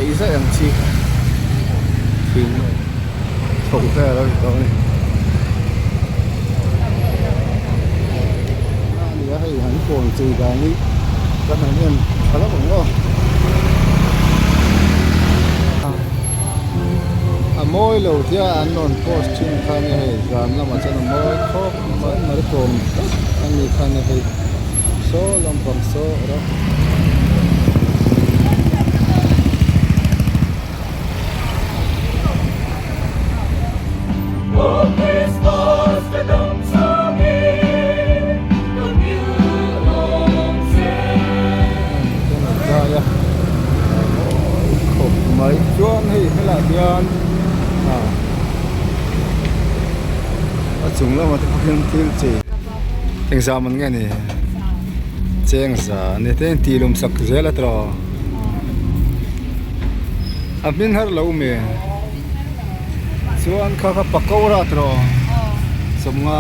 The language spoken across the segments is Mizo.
zaih zaih ang chi thing chho vel a ni tawh a ni a ni a hei an kawn chei dan hi ka han en tha lo ang aw a mawi lo tia an rawn post thin kha nia hei zan lamah chuan a mawi khawp mai mai tawm tak a ni kha nia hei saw lampang saw ram. Khawp mai chuan hei helaiah hian ah a chung lamah te pawh hian thil chei engzah man nge ni cheng za a ni te tih lawm sak zel a tawh a hmin har lo mi chuan kha kha pakora tawh sawmnga.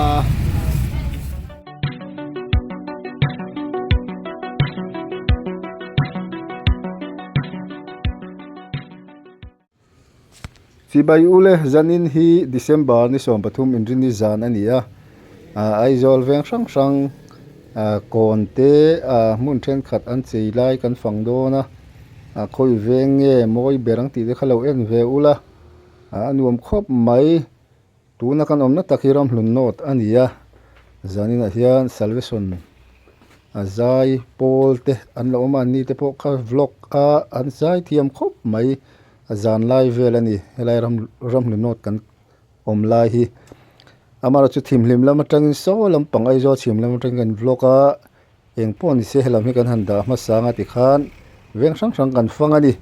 Chibai ule zanin hi December ni 13 inrini zan a ni a, Aizawl veng hrang hrang kawn te hmun thenkhat an chei lai kan fang dawn a, khawi veng nge mawi ber ang tih te kha lo en ve ula, a nuam khawp mai. Tuna kan awmna tak hi ramhlun nawt a ni a, zaninah hian salvation a zai pawl te an lo awm a, anni te pawh kha vlog a an zai thiam khawp mai a zan lai vel a ni helai ram ramhlun nawt kan awm lai hi amaherawhchu thimhlim lam atangin saw lampang Aizawl chhim lam atangin kan vlog a eng pawh ni se helam hi kan han dah hmasa anga tikhan veng hrang hrang kan fang a ni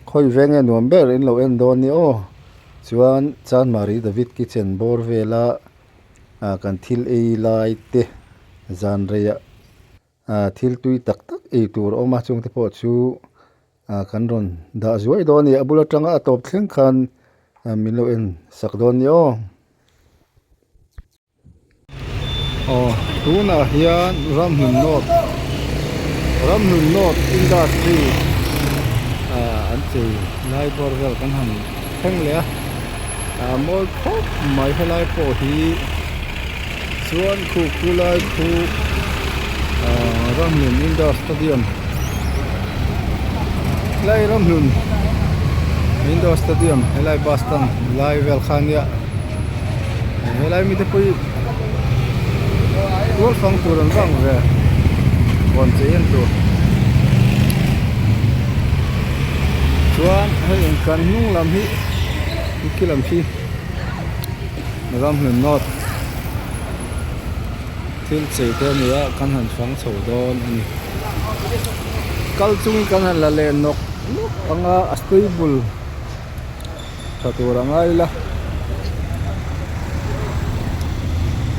khawi veng nge nuam ber in lo en dawn ni aw chuan Chanmari David kitchen bawr vela ah kan thil ei lai te zan reiah ah thil tui tak tak ei tur a awm a chungte pawh chu ah kan rawn dah zuai dawn a ni a bul atanga a tawp thleng khan min lo en sak dawn ni aw. Aw tunah hian ramhlun north ramhlun north industry ah an chei lai bawr vel kan han thleng leh a ah mawi khawp mai helai pawh hi chuan khu khu lai khu ah ramhlun indoor stadium helai ramhlun indoor stadium helai bus stand lai vel kha ania. Helai mite pawh hi tual fang tur an vang ve huan chei en tur chuan hei kan hnung lam hi khi lam khi ramhlun north thil chei te a ni a kan han fang chho dawn a ni kal chungin kan han la leh nawk nawk ang a a stable. Tha tur a ngai ila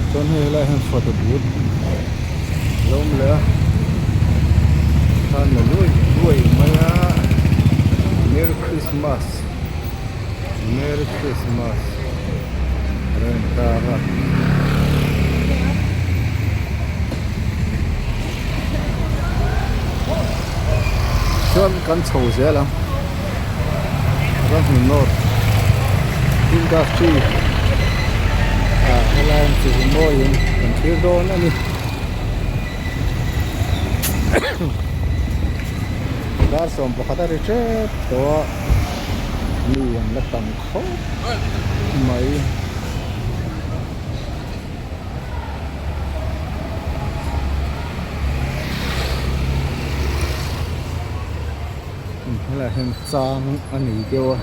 chuan hei helai hian photo booth a lo awm leh a khan la luai luai mai a merry christmas merry christmas a lo intar a. Chuan kan chho zel ang. Ramhlun North Industry ah helai an chi mawiin kan thlir dawn a ni. Dar 11 a ri tep tawh a mi an la tam khawp mai. Helaiah hian chang a nei deuh a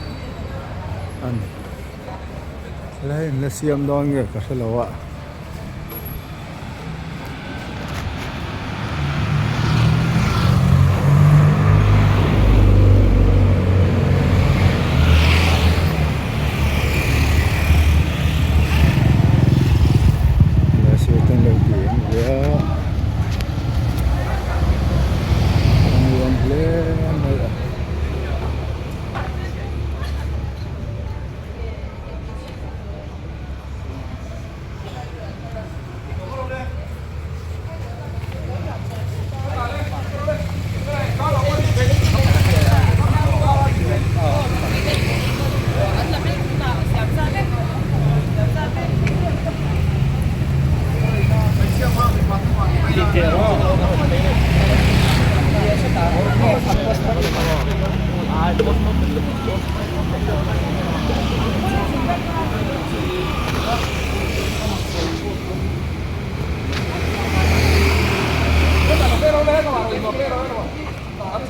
an helai an la siam dawn nge ka hrelo a.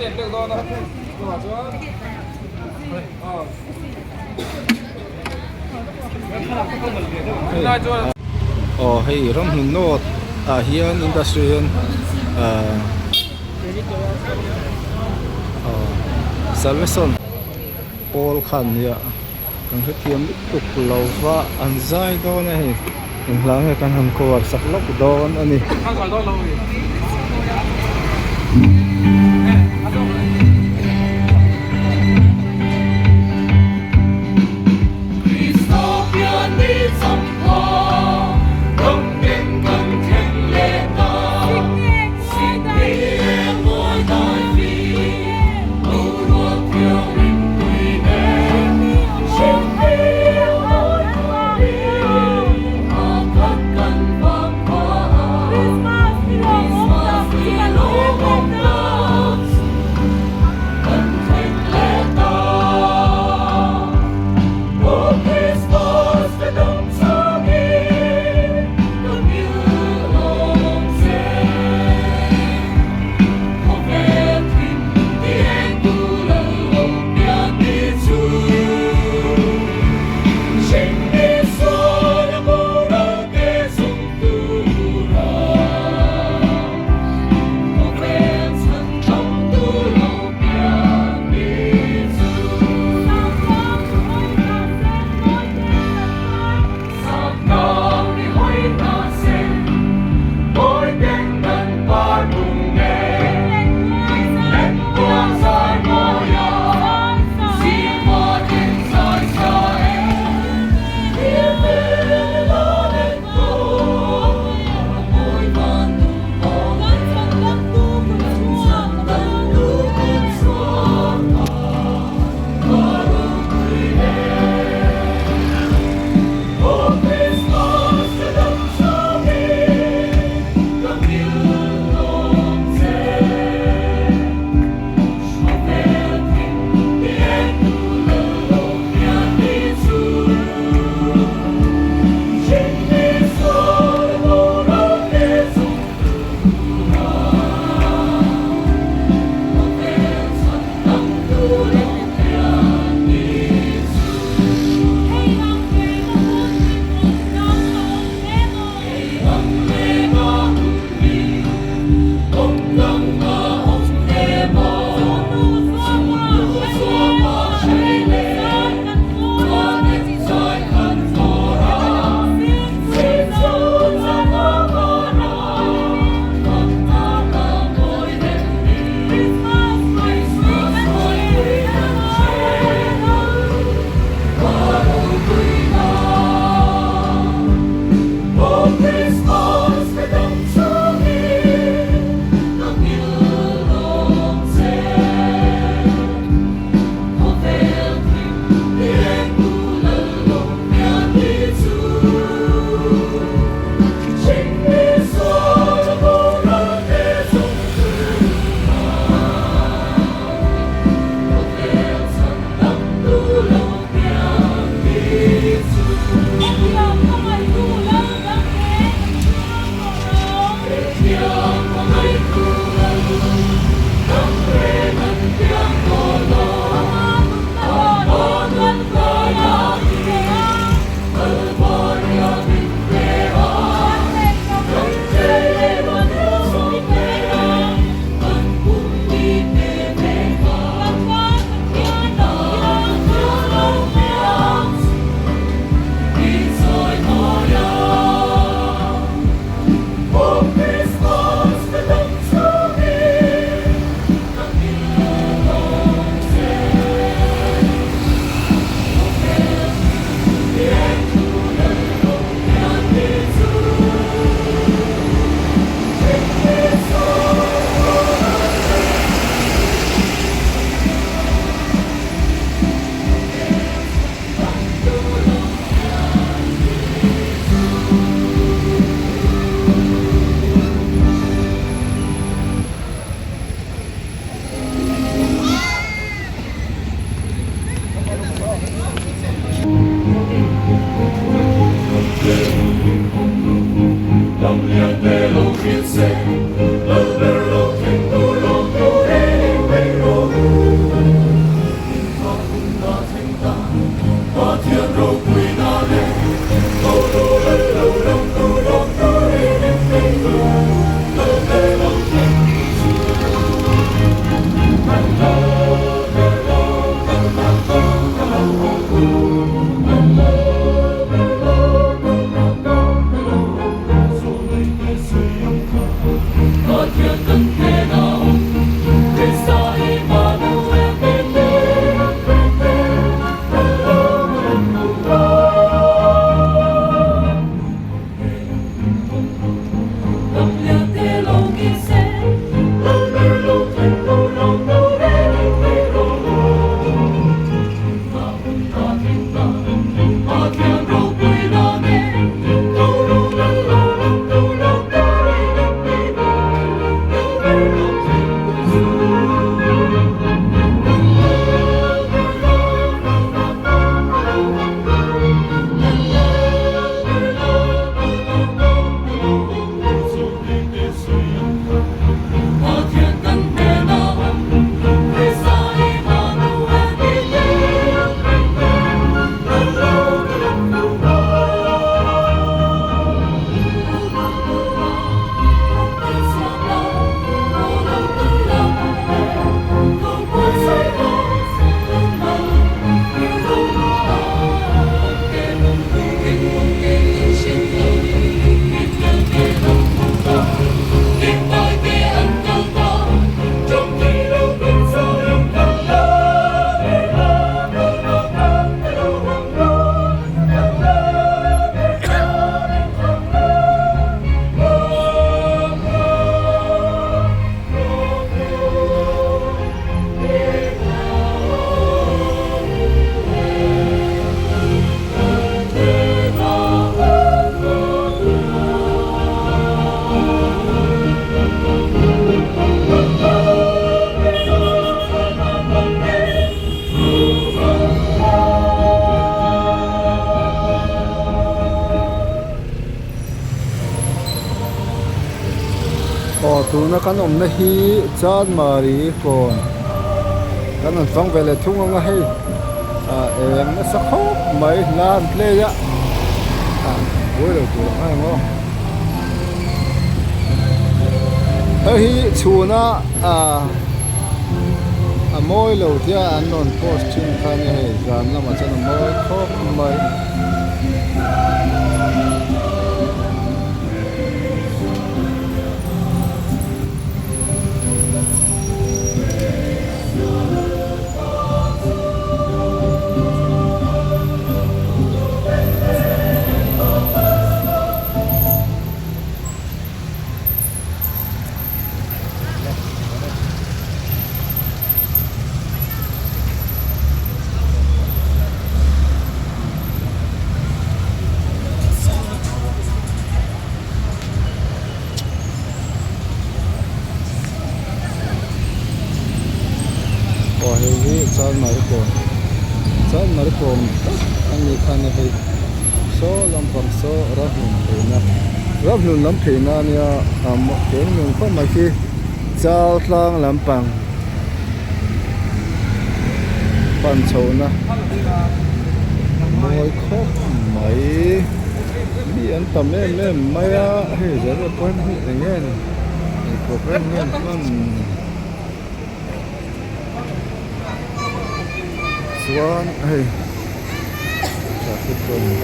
Aw hei ramhlun north ah hian industry hian ahh aw salvation pawl kha an nia kan hrethiam lutuk lo va an zai dawn a hei eng hla nge kan han cover sak lawk dawn a ni. Tuna kan awmna hi Chanmari kawn kan rawn fang ve leh thung ang a hei ah eng nasa khawp mai hla an play a ah buai lo tur ang ang aw hei hi chhuna ah a mawi lo tia an rawn post thin kha a nia hei zan lamah chuan a mawi khawp mai. Aw hei hi Chanmari kawn Chanmari kawn tak a nih khan a hei saw lampang saw ramhlun pheina ramhlun lam pheina a nia eng nung khawp mai khi chal tlang lampang pan chhohna mawi khawp mai. Mi an tam em em mai a hei zero point hi eng nge ni eng program nge an hman chuan hei traffic pawh a ni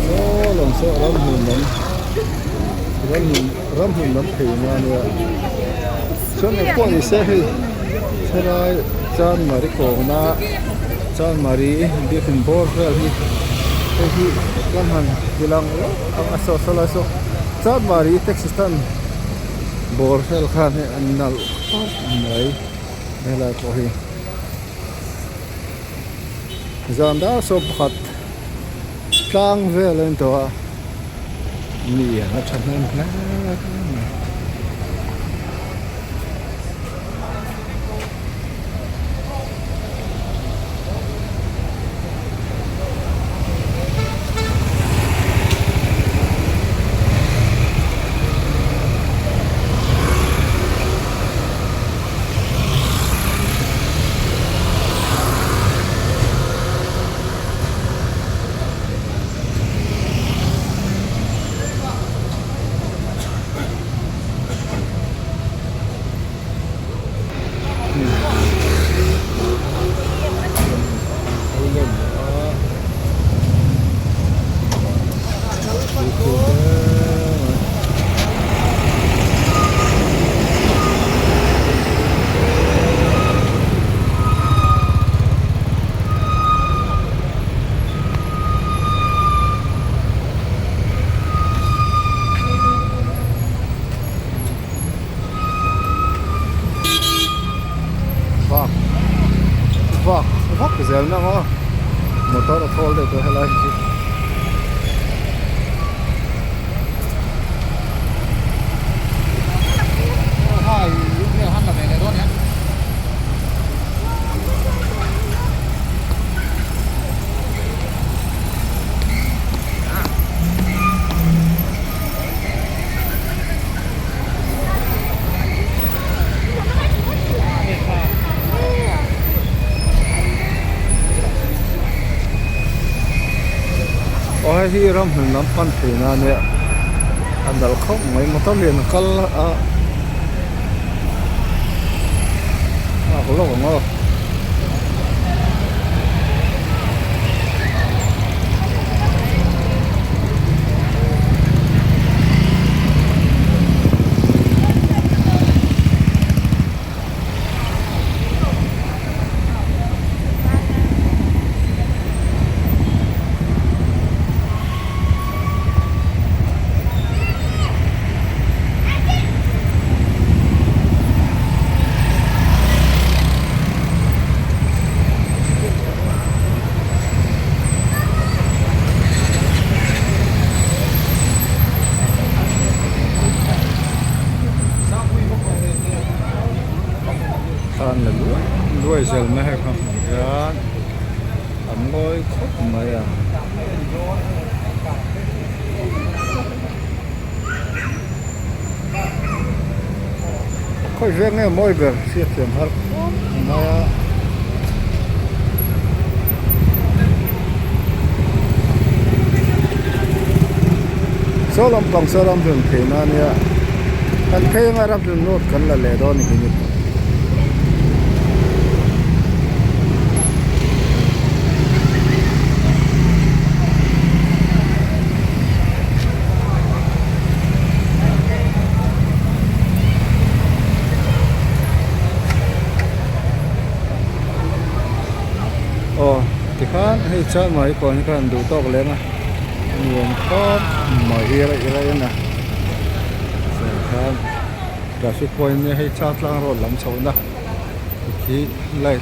saw lawng saw ramhmun lam. Ramhmun lam phei na ania chuan eng pawh ni se hei helai Chanmari kawngna Chanmari biakin bawr vel hi hei hi kan han ti lang lawk ang a saw sawlai saw Chanmari taxi stand bawr vel khan hei a nalh khawp mai helai pawh hi zan dar sawm pakhat tlang vel a ni tawh a. Mi a thahnem hle mai. Vak vak vak zel na maw motor a thawl deuh tawh helai hi chu. Aw hei hi ramhmun lam pan theihna a nia a dal khawp mai motor lian a kal a nghak lawk ang aw. Duaizel na hei kha hmuh hian a mawi khawp mai a. Khawi veng nge mawi ber hriatthiam har khawp mai a. Saw lampang saw ram hlun theihna a nia kan phei anga ram hlun note kan la leh dawn a ni hi. Aw tikhan hei chuan mai kawn hi khan duh tawk leng a nuam khawp mai hi raih raih a na chuan khan traffic point nia hei changtlang road lam chhoh na khi light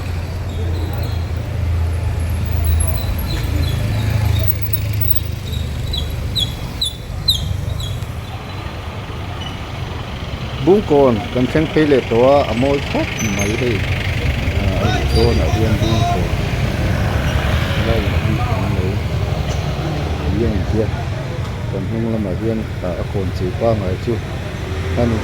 Bungkawn kan thleng phei leh tawh a a mawi khawp mai hei ah a luh dawnah hian bungkawn light hi an lo tih a ni tia kan hnung lamah hian ah a kawn chei pangngai chu a ni.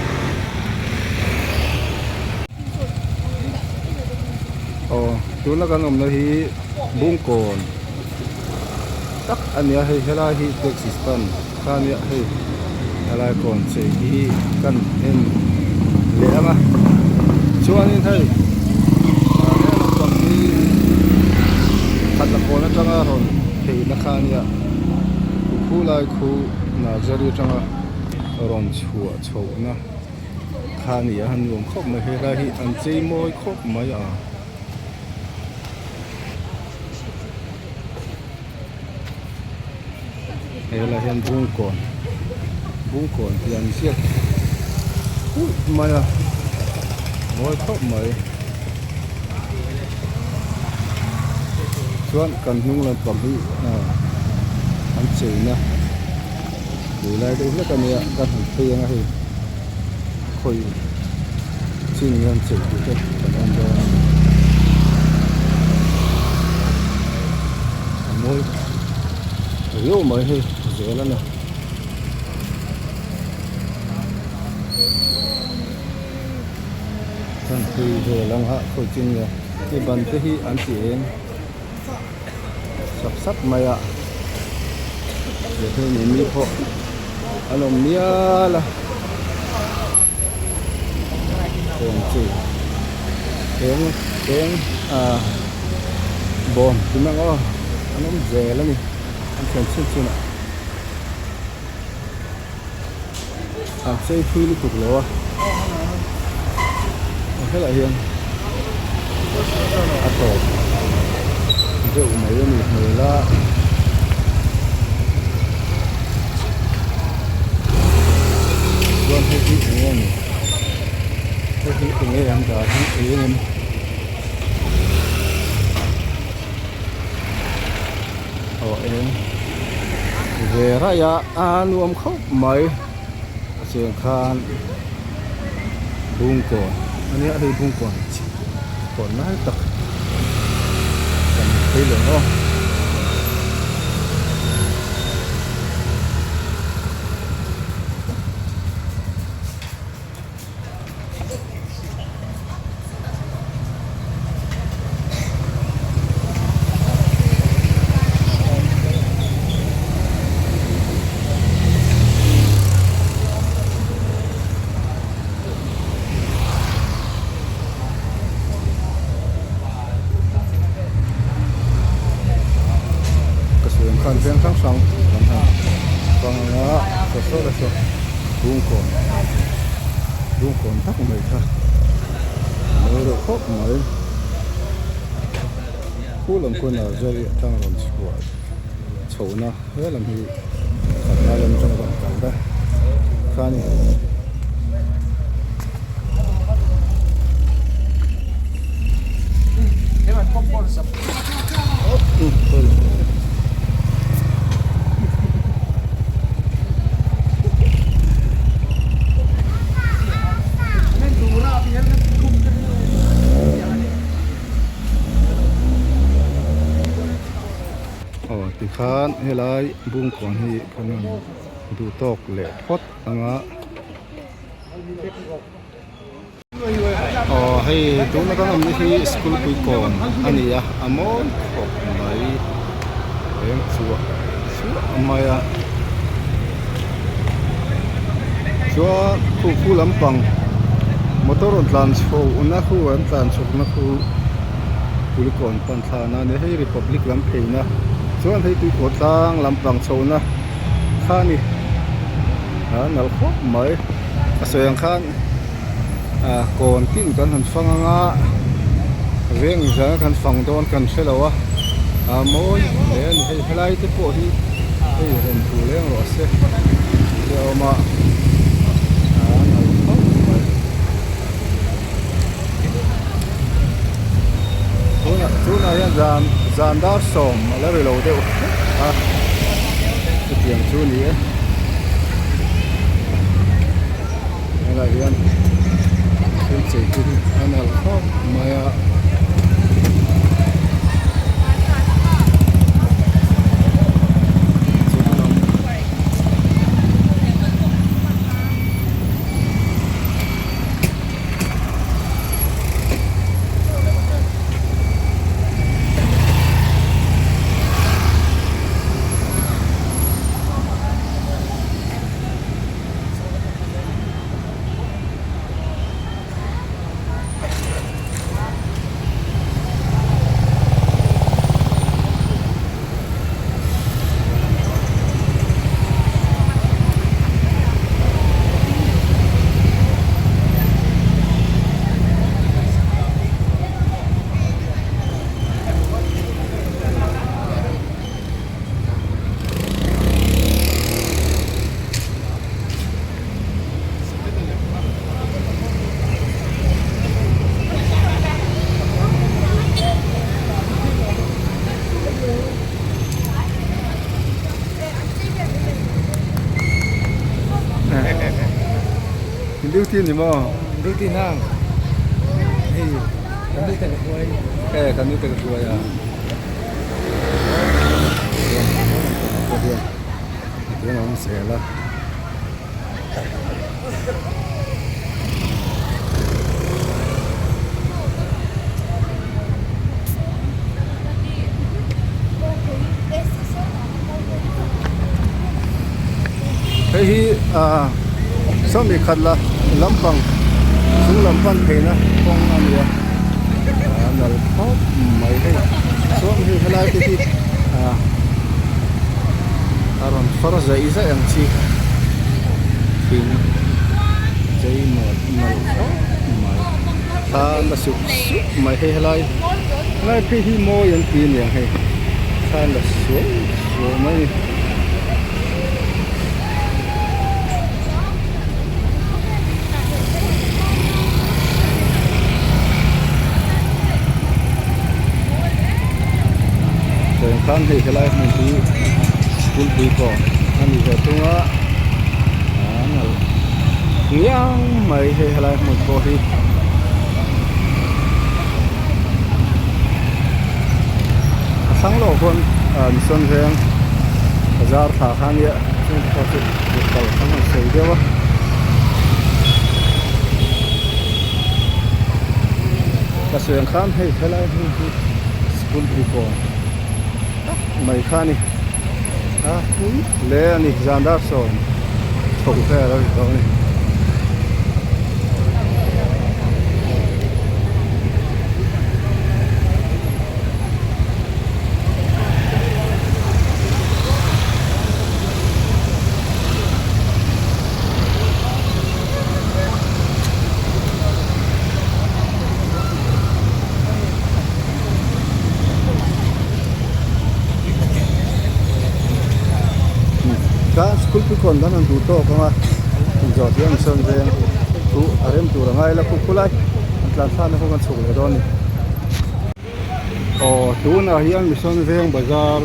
Aw tuna kan awmna hi Bungkawn tak a ni a hei helai hi taxi stand kha a nia hei helai kawn chei hi kan en leh ang a chuanin hei ah he lampang hi khat a kawn atanga rawn phei na kha a nia khu lai khu nursery atanga rawn chhuah chhohna. Kha a ni a nuam khawp mai helai hi an chei mawi khawp mai a. Helai hian bungkawn bungkawn tih an ziak kulh mai a mawi khawp mai chuan kan hnung lampang hi ah an cheina. Tui lai deuh hlek a nia ka han phei ang a hei khawi chin hian chei tih te kan en dawn a ni a mawi riau mai hei zel a ni kan phei vel ang a khawi chin nge i ban te hi an ti eng. Sap sap mai a heng mi pawh an awm mial a kawn chu eng eng ah bawm ti mang aw an awm zel a ni an thlen chhun chhun ah an chei thui lutuk lo a helaiah hian a tawp deuh mai a nih hmel a chuan hei hi eng nge ni hei hi eng nge an dah hi eng em. Aw eng ve raih a a nuam khawp mai a cheng khan bungkawn a nia hei bungkawn kawn lai tak kan phei leh aw. Ka sawi ang khan veng hrang hrang kan han bang anga saw saw la saw bungkawn bungkawn tak mai kha a mawi reuh khawp mai khu lam khaw nursery atang rawn chhuah chhohna he lam hi khat lai lam atanga rawn kal ta kha a ni. Tikhan helai Bungkawn hi kan rawn duh tawk leh phawt ang a. Aw hei tuna kan awmna hi school puikawn a ni a, a mawi khawp mai eng chhuah chhuah mai a chuan khu khu lampang motor rawn tlan chhohna khu an tlan chhukna khu kulikawn pan thlana a ni a hei republic lam pheina chuan hei tuikawh tlang lampang chhohna kha a ni a nalh khawp mai a sawi ang khan ah kawn tin kan han fang anga veng zan kan fang dawn kan hre lo a a mawi hle a ni hei helai te pawh hi hei rawn thu leng rawh se te a awm a a nalh khawp mai tunah tunah hian zan zan dar sawm a la ri lo deuh hlek a chutiang chu a ni e. Helai hian thil chei te hi a nalh khawp mai a. Duty ni maw? Duty na. Hei, kan nu te ka hruai. Eh, kan nu te ka hruai a. Tihian a awm zel a. Hei hi ah sawmi khat la lampang chung lam pan pheina kawng a ni a a nal khawp mai hei chuan hei helai te hi ah a rawn far zaih zaih ang chi thing chei mawlh mawlh khawp mai thla la sup sup mai hei helai helai phei hi mawi an ti aniang hei thla la suau suau mai a ni. Khan hei helai hmun hi school pui pawh a ni ve thung a a nalh ngiang mai hei helai hmun pawh hi. A thlang lawk khawn mission veng bazar thla kha a nia chung pawh chu kal kha an sawi deuh a. Ka sawi ang khan hei helai hmun hi school pui kawn tak mai kha a ni a pui hle a ni zan dar sawm chho vel a ni tawh a ni. Ka school pui kawn dan an duh tawk ang a inzawh hian sawn veng chu a rem tur a ngai la khup khulai an tlan thlakna kawng an chhuk leh dawn a ni. Aw tunah hian Mission Veng bazar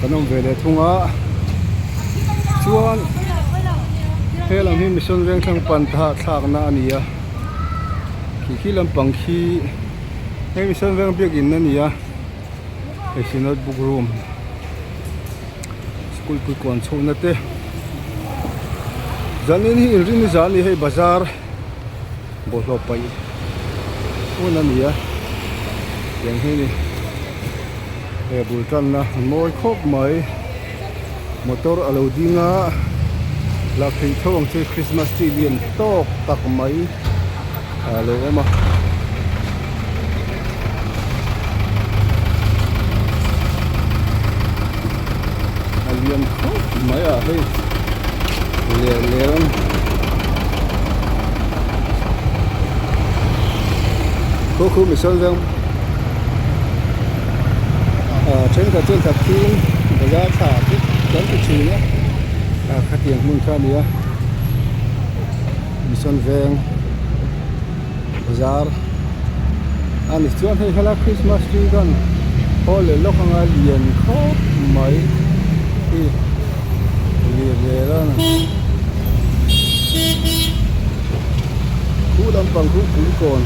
kan awm ve leh thung a chuan he lam hi Mission Veng thlang pan thlakna a ni a khi khi lampang khi hei Mission Veng biakin a ni a hei synod book room. Kulhpui kawn chhohna te zanin hi inrin zan a ni hei bazar bawlhhlawh paih hun a ni a tiang hi a ni he bul tanna a mawi khawp mai motor a lo ding a lakthei tho ang che christmas tree lian tawk tak mai a lo awm a. A lian khawp mai a hei leh leh khu khu mihring veng ah thenkhat chuan thakthing bazar thla te kan ti thin a ah khatiang hmun kha a ni a. Mission veng bazar a ni chuan hei helai Christmas tree chuan haw leh lawk anga lian khawp mai hi lir vel a khu lampang khu kulikawn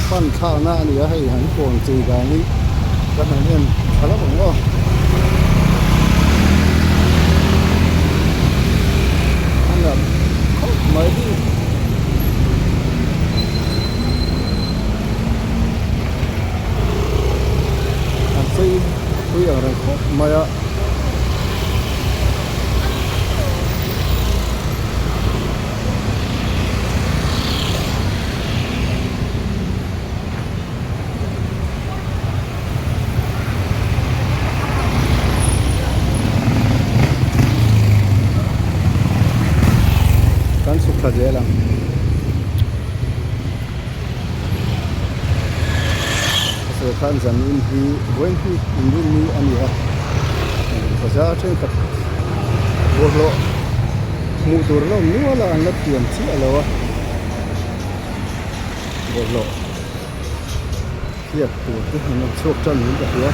fan thlakna a ni a hei an kawn chei dan hi ka han en tha lawk ang aw. A nalh khawp mai hi. An chei pui ang reng khawp mai a. Kan chhuk thla zel ang. A sawi khan zan in hi vawiin hi inrin ni a ni a bazar thenkhat bawlhhlawh hmuh tur a la awm nual a an la thiam chiah lo a bawlhhlawh. Hriat tur te an rawn chhuak tan niin ka hria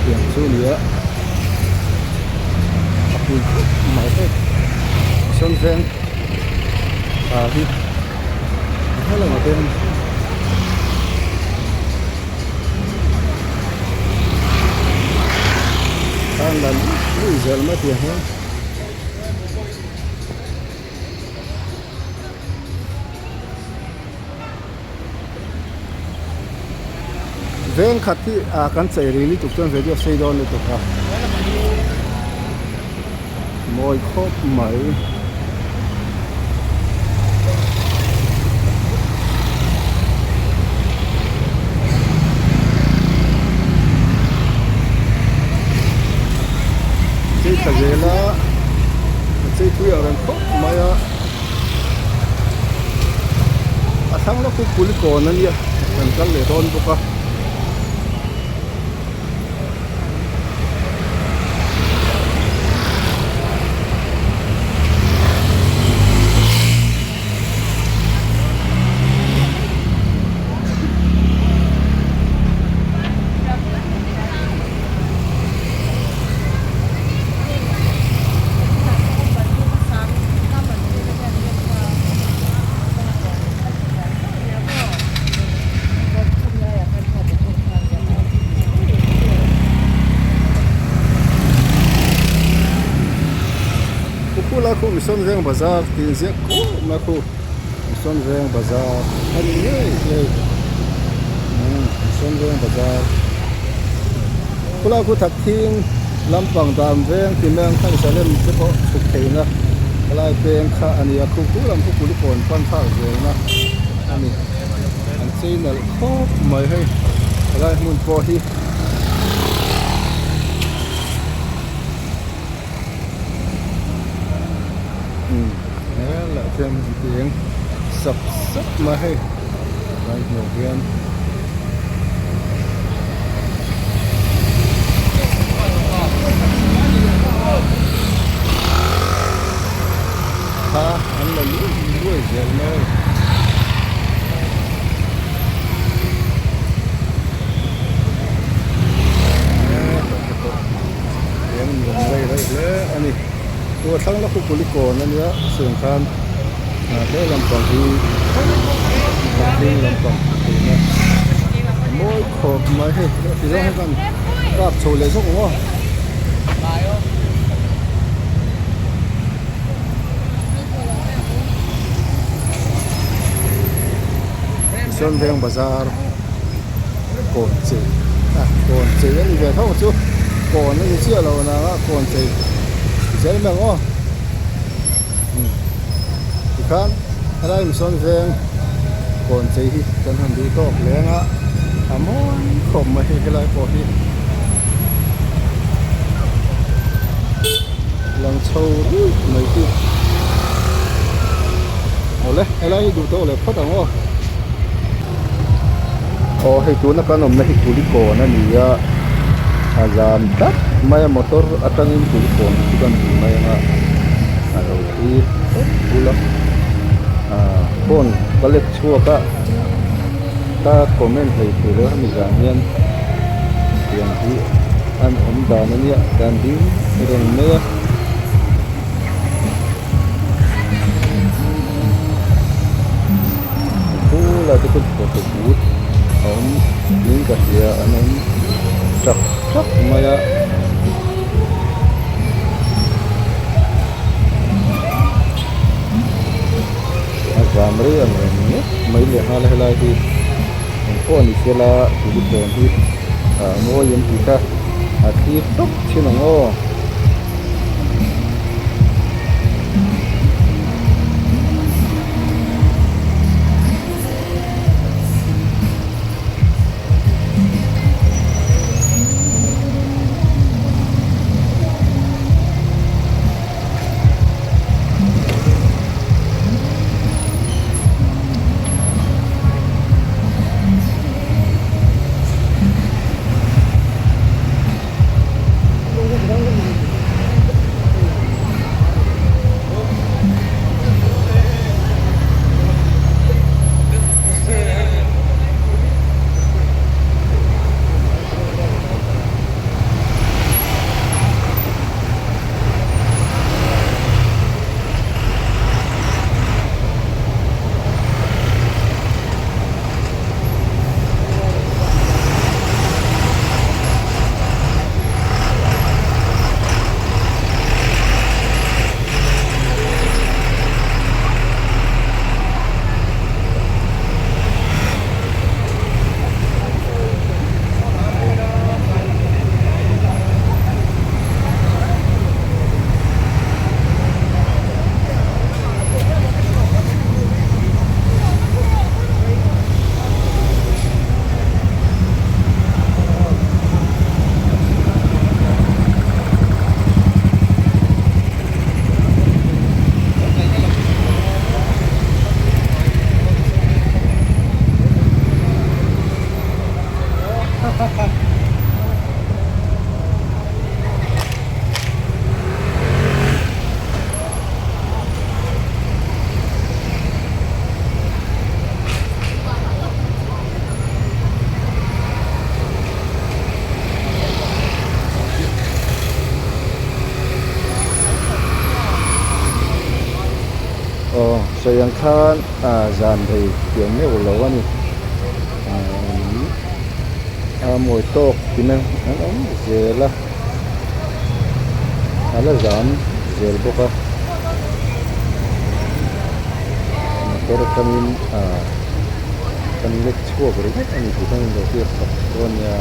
tiang chu a ni a a pui khawp mai hei sawn veng ah hi a helamah te hian tan la lui zel mai tiang hian. Veng khat hi ah kan chei rih lutuk chuan video sei dawn lutuk a mawi khawp mai. Chei tha zel a a chei thui ang reng khawp mai a. A thlang lawk hi kulikawn a nia kan kal leh dawn bawk a. Khulai khu Mission Veng Bazar tih inziak khawp mai khu Mission Veng Bazar a ni ngei hei Mission Veng Bazar khulai khu Thakthing lampang dan veng ti mai ang kha Jerusalem te pawh chhuk theihna helai peng kha a ni a khu khu lam khu kulikawn pan thlak zelna a ni an chei nalh khawp mai hei helai hmun pawh hi. Helai khian an eng sap sap mai hei helai hmuh hian. Kha an la luai luai zel mai a ni. Eng nuam rei rei hle a ni. Chu a thlang lawk hi kulikawn a nia chhung khan he lampang hi thing lampang tihna a mawi khawp mai hei ti zawng hian kap chho leh zawk ang aw. Mission Veng Bazar kawn chei a kawn chei a ni ve tho chu kawn a ni chiah lo nang a kawn chei zel mai ang aw umm tikhan helai Mission Veng kawn chei hi kan han duh tawk leng a a mawi khawp mai hei helai pawh hi lang chho ruih mai hi awle helai hi duh tawk leh phawt ang aw aw hei tuna kan awmna hi kulikawn a ni a a zam tlat mai a motor atangin kulikawn chu kan hmu mai ang a a lo thlir tawp bul a ah phone ka lek chhuak a ka comment hlei thei lo hemi zan hian tiang hi an awm dan a nia dan ding reng mai a. Khulai te chu photo booth a awm niin ka hria an awm tap tap mai a. A zam rei ang reng ngawt mai leh nghal a helai hi eng pawh ni sela tuli kawn hi ah mawi an tih kha a thlir tawp thin ang aw. Aw sawi ang khan ah zan rei pian meuh lo a ni ah a mawi tawk tina an awm zel a a la zam zel bawk a motor atangin ah kan lek chhuak ringawt a ni tih kha min lo hriat sak dawn nia.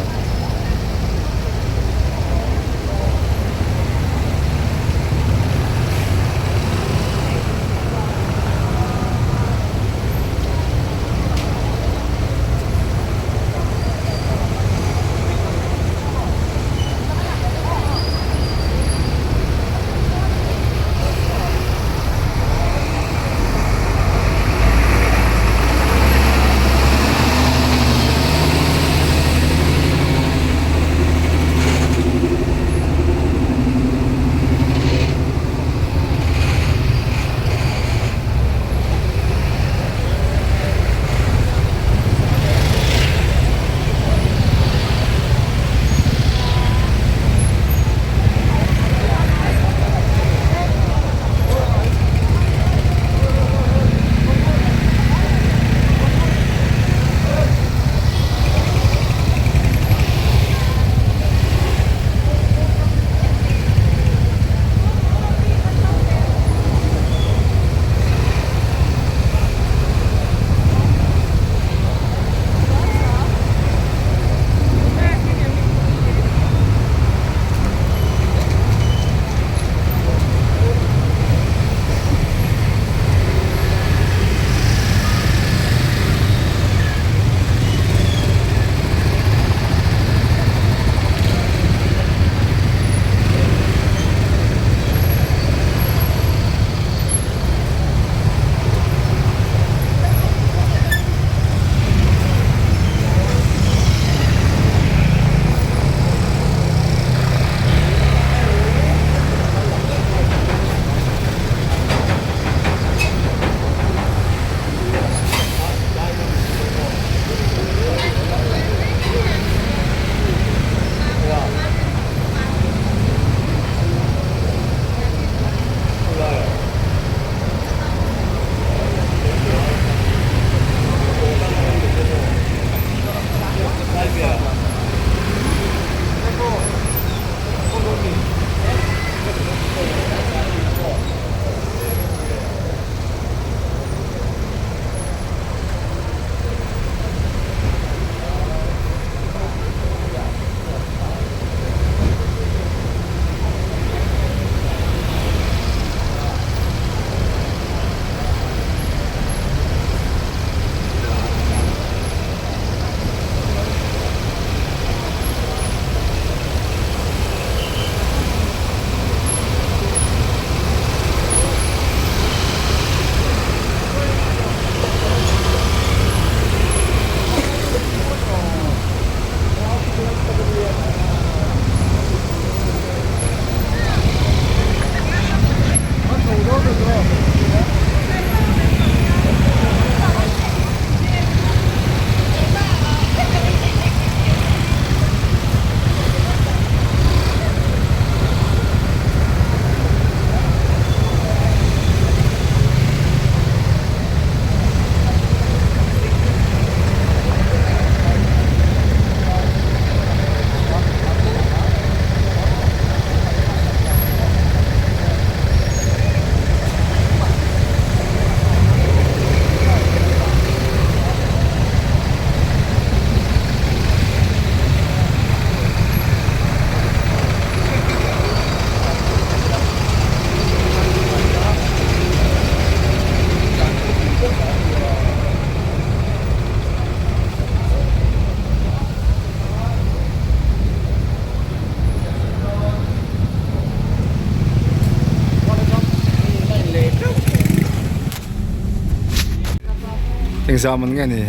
Engzah man nge ni?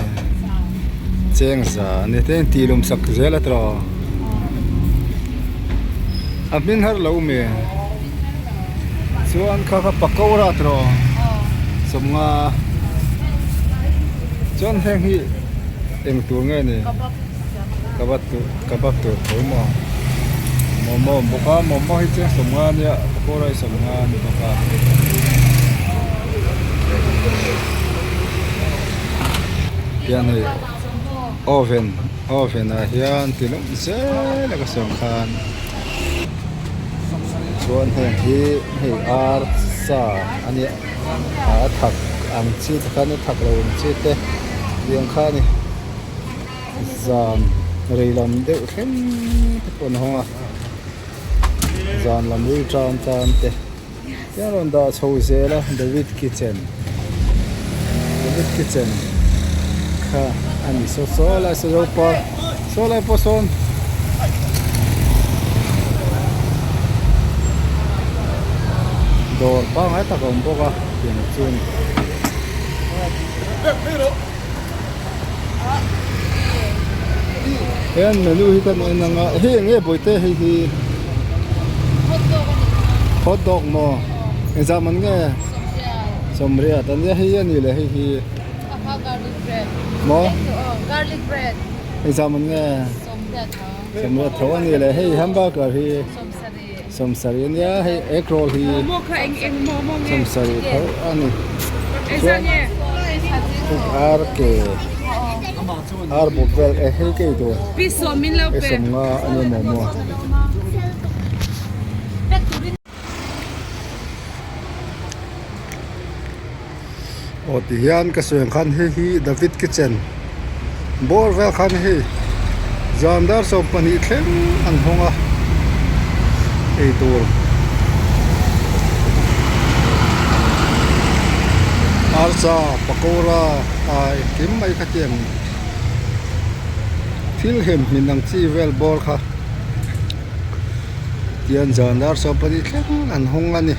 Cheng za a ni te in tih lum sak zel a tawh. A hmin har lo mi. Chuan kha kha pakora tawh sawmnga chuan heng hi eng tur nge ni? Kabab tur kabab tur tho maw? Momo a awm bawk a momo hi cheng sawmnga a nia pakora hi sawmnga a ni bawk a. Hian hei oven oven ah hian ti lawm zel a ka sawi ang khan chuan heng hi hei ar sa a nia a thak ang chi te khan a thak lo ang chi te tiang kha a ni zan rei lam deuh thleng te pawh an hawng a zan lam ril tan tan te. Hian rawn dah chho zel a David kitchen David kitchen kha a ni saw saw lai saw zopa saw lai pawh sawn dawr pangngai tak a awm bawk a tiang chu a ni. Hian menu hi kan en ang a hei eng nge bawihte hei hi hot dog maw engzah man nge sawmriat ania hei a ni leh hei hi maw engzah man nge sawmriat tho a ni leh hei hamburger hi sawmsarih ania hei egg roll hi sawmsarih tho a ni chuan ar ke ar bawk vel eh hei kei tur hei sawmnga a ni maw maw. Aw ti hian ka sawi ang khan hei hi David kitchen bawr vel khan hei zan dar 12 thleng an hawng a eitur arsa pakora a engkim mai kha tiang thil hem hmin ang chi vel bawr kha tian zan dar 12 thleng an hawng a ni.